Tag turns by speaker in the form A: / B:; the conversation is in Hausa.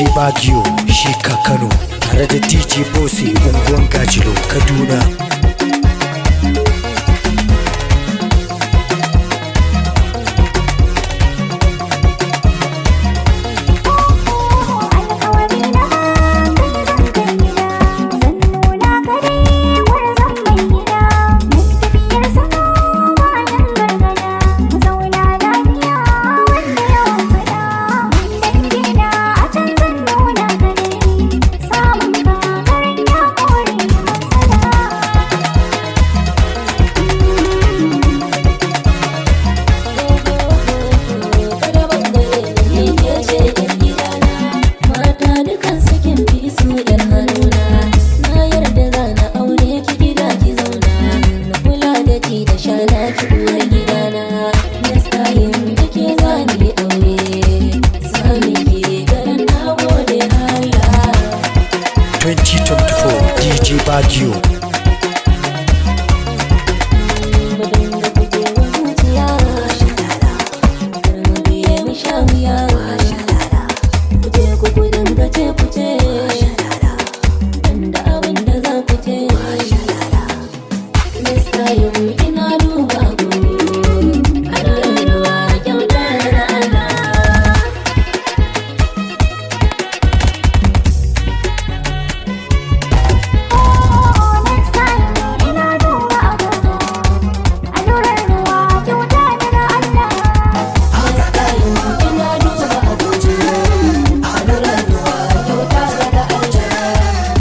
A: DJ Bagiyo Shika Kano tare da DJ Bose Unguwan Gajilo Kaduna.
B: Alƙawari na kai zan kai gida, zan nuna ka dai gwarzon mai gida. Duk tafiyar sako bayan gargada, mu zauna lafiya wanda yawan faɗa. Dangina a can zan nuna ka dai, samun ka garin ya kore matsala.
C: Mata dukan sakin fi su yan hannuna. Na yarda za na aure ki, gida ki zauna. Na kula da ci da sha na ki, uwar gidana. Next time da ke zani aure. Sami ki garin, na gode Allah.
A: 2024 DJ Bagiyo.